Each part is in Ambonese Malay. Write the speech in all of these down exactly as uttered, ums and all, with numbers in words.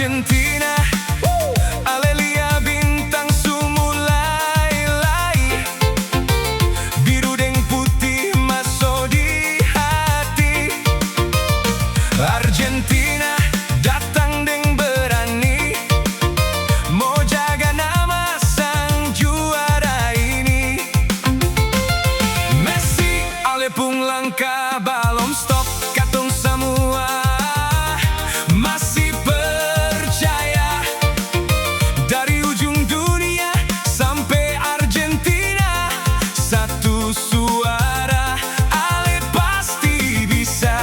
Argentina, ale lia bintang su mulai lai, biru deng putih maso di hati. Argentina datang deng berani, mo jaga nama sang juara ini. Messi, ale pung langkah balom stop, katong samua masih percaya. Dari ujung dunia sampe Argentina, satu suara, ale pasti bisa.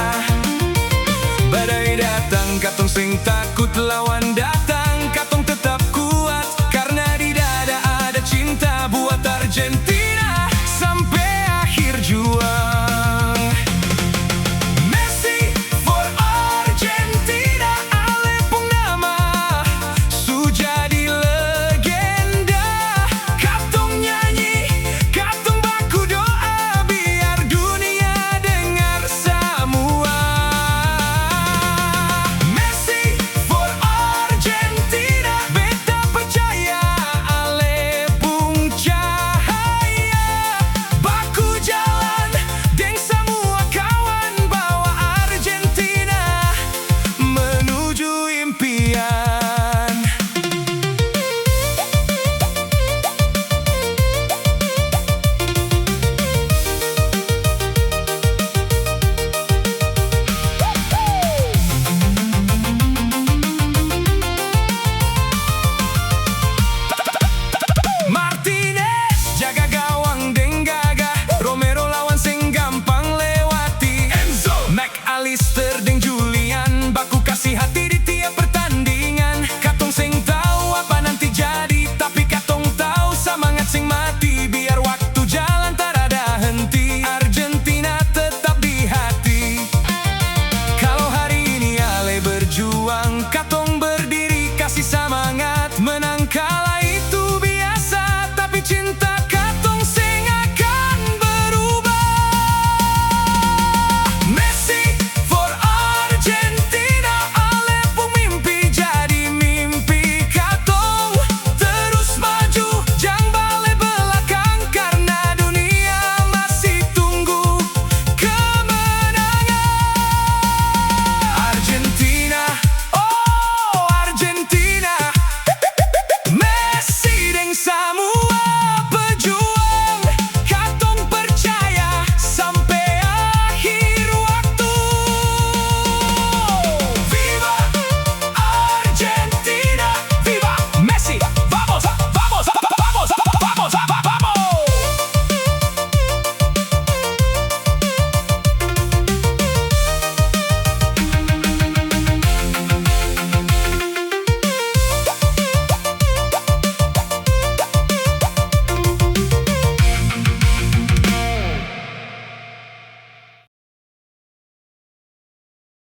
Badai datang, katong seng takut lawan